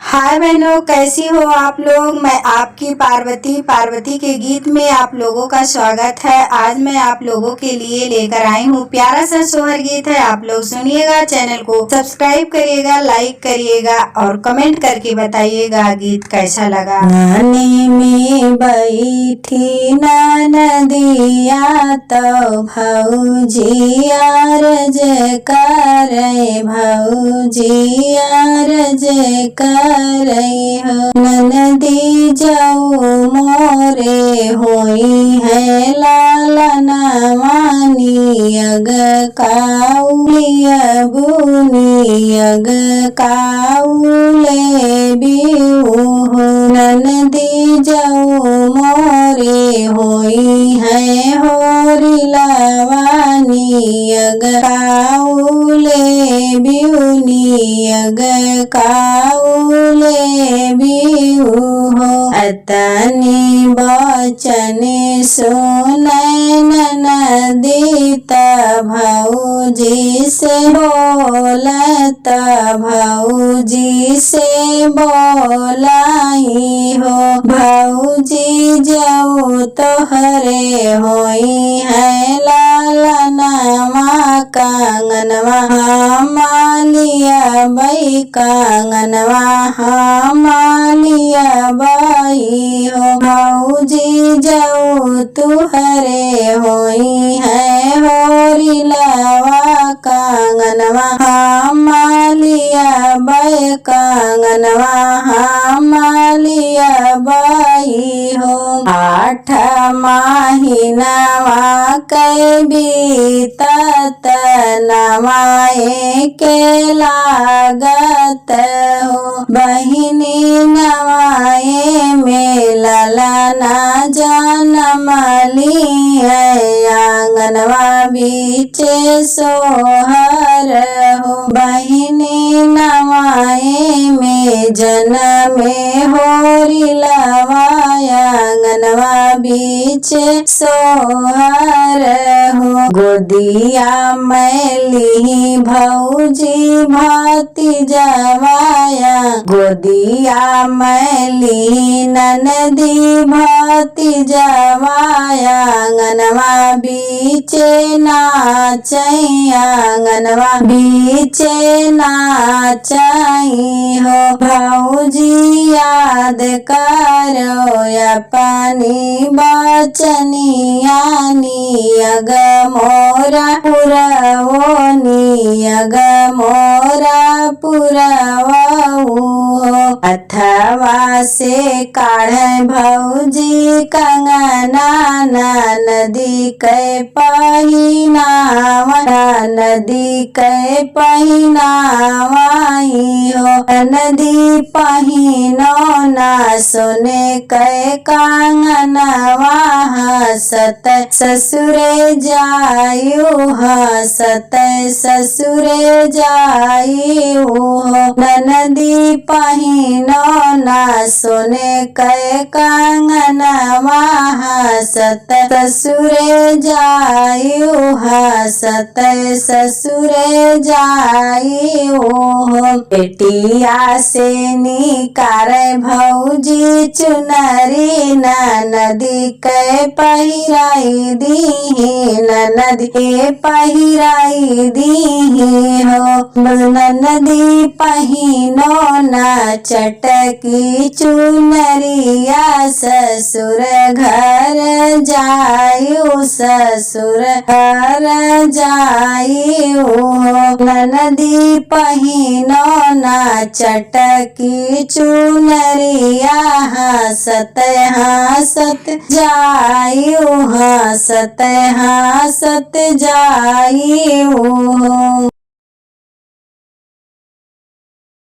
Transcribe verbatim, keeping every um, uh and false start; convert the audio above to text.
हाय बहनों, कैसी हो आप लोग? मैं आपकी पार्वती। पार्वती के गीत में आप लोगों का स्वागत है। आज मैं आप लोगों के लिए लेकर आई हूँ प्यारा सा सोहर गीत है, आप लोग सुनिएगा। चैनल को सब्सक्राइब करिएगा, लाइक करिएगा और कमेंट करके बताइएगा गीत कैसा लगा। आंगने में बैठी ननदिया तो भौजी अरज करे, भौजी अरज करे हो। ननदी जऊ मोरे होइहैं लालनवा नियग काऊ लेबू, नियग काऊ लेबू हो। ननदी जऊ मोरे होइहैं होरी लवा नियग काऊ लेबू, नियग काऊ लेबू हो। अतनी बचन सुनै ननदी त भौजी से बोलत, भौजी से बोलाई हो। भौजी जऊ तोहरे होइहैं लालनवा कंगनवा हम लियबै, कंगनवा हम लियबै हो। भौजी जऊ तोहरे होइहैं होरी लवा कंगनवा हम लियबै, कंगनवा हम लियबै हो। आठ महीनवा कै बीतत नवाए के लागत हो। बहिनी नवाए में ललना जनम लिहैं आंगनवा बीचे सोहर हो। बहिनी नवाए में जनमे होरी लवा आंगनवा बीचे सोहर हो। गोदिया मैं लिही भौजी भतीजवा या, गोदिया मैं लिही ननदी भतीजवा या। आंगनवा बीचे नाचै, आंगनवा बीचे नाचै हो। भौजी याद करो या पानी बचनिया नियग मोरा पुरवो, नियग मोरा पुरवो हो। हथवा से काढ़े भौजी कंगना ननदी कै पहिनावा, ननदी कै पहिनावा ही हो। ननदी पहिनो ना सोने कै कंगनवा, हंसत ससुरे जायु, हंसत ससुरे जायु हो। ननदी पहिनो ना सोने कै कंगनवा, हंसत ससुरे जायु, हंसत ससुरे जायु हो। पेटिया से निकारे भौजी चुनरी, ननदी कै पहिराई दीही, ननदी कै पहिराई दीही हो। ननदी पहिनो ना चटकी चुनरिया, ससुर घर जायु, ससुर घर जायु हो। ननदी पहिनो ना चटकी चुनरिया, हंसत हंसत जायु, हंसत हंसत जायु हो।